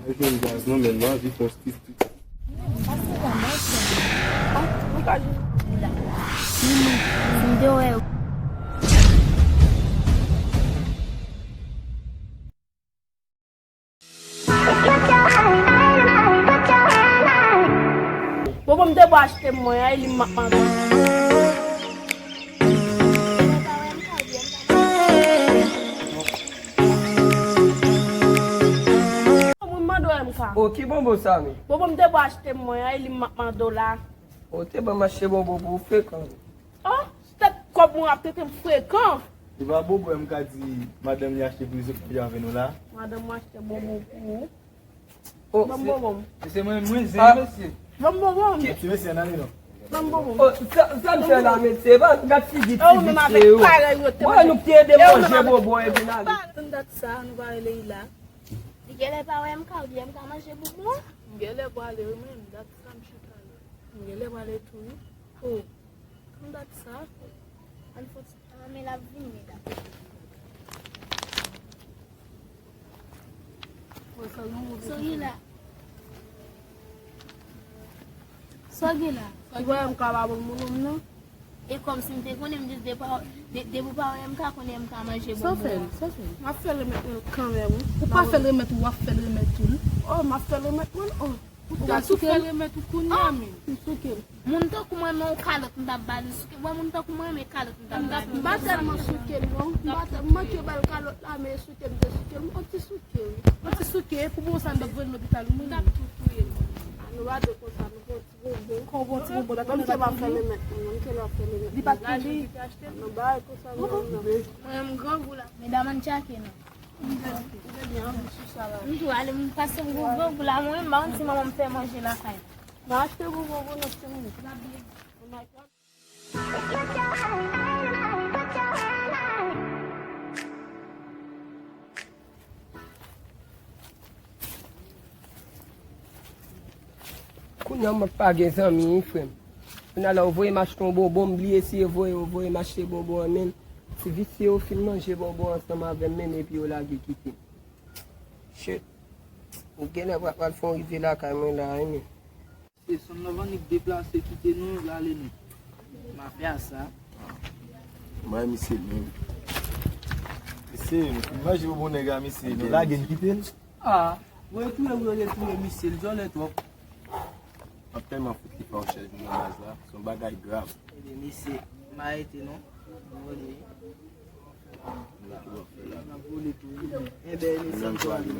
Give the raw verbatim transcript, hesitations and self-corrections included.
Mwen jwenn gaz non, men mwen anvi fè yon street street. Pase la, mwen jwenn. Ah, mwen ka jwenn. M te wè. Bon, bon, m te bo achte mwen, ay li m ap mande. Mwen mande w M K. O, ki bonbon sa, men? Bonbon m te bo achte mwen, ay li m ap mande w la. O, te ban m achte bonbon pou ou frekan. O, tèt kòb mwen ap trete m frekan. Se pa bonbon M K di madanm li achte pou li sot fè avè nou la. Madanm mwen achte bonbon pou ou. O, ban m bonbon. Se mwen, mwen zen mesye. Ban m bonbon. Ti mesye, nan li non. Ban m bonbon. O, sa, sa m fè la, mesye? Ban, gad figi ti visye yo. Mwen, nou ki te ede manje bonbon epi nan. Tann dat sa, nou pa rele Ila. Li genlè pa wè M K, oubyen M K manje bonbon. M genlè prale wi, men dat sa m chita la. M genlè prale tou wi. O, tann dat sa. Ann fè ti, ah, men l ap vini la. Sorila. Sorila. Ou wè M K pa bon moun non. E kòmsi m te konnen, m di depi, de, depi w pa wè M K, konnen M K manje bonbon. Sa w fè l? Sa w fè l? M ap fè l remèt mwen kanmenm wi. Ou pa fè l remèt ou, w ap fè l remèt tou wi. O, m ap fè l remèt mwen. O. Ou ta tou fè l remèt ou kounye a menm. M souke l. Moun tankou mwen renmen yon kalòt, m t ap ba li souke. Mwen, moun tankou mwen renmen kalòt, m t ap ba li. M pa tèlman souke l non. M pa tè-, m manke ba l kalòt la, men souke m te souke l. M on ti souke wi. On ti souke, pou bon sa m t ap voye l lopital wi. M t ap tou touye l. A, nou pa dwe konsa, nou fè yon ti bonbon. Kon bon ti bonbon, dat mwen te ap fè l remèt mwen, mwen te ap fè l remèt mwen. Li pa t pou li. Nan bagay konsa non. Mwen, m grangou la. Medam, ann tchake non. M tou ale, m pase m gwo gwo la, mwen menm, m pa konn si manman m fè manje lakay. M achte gwo gwo pou nou, timoun. Kounye a mwen pa gen zanmi, wi, frè m. Kounye a la, ou voye m achte yon bonbon, m bliye si e voye, ou voye m achte bonbon an menm. Ti visye yo fin manje bonbon ansanm avè m menm, epi yo lage kite m. Shit. Ou genlè pral, pral fè yon rive lakay mwen la, wi, men. Se Son Novannik deplase kite nou, l ale nou. Mafya sa. Mwen, misye menm. Misye, nou fin manje bonbon nèg la, misye. Nou lage n kite l. Ah, voye touye, voye touye misye, l djòlè twòp. M ap tèlman fout li fawchèz nan baz la. Se yon bagay grav. Ebyen, mesye, m arete non. M vole. M ap vole tou wi. Ebyen, mesye, m tou ale.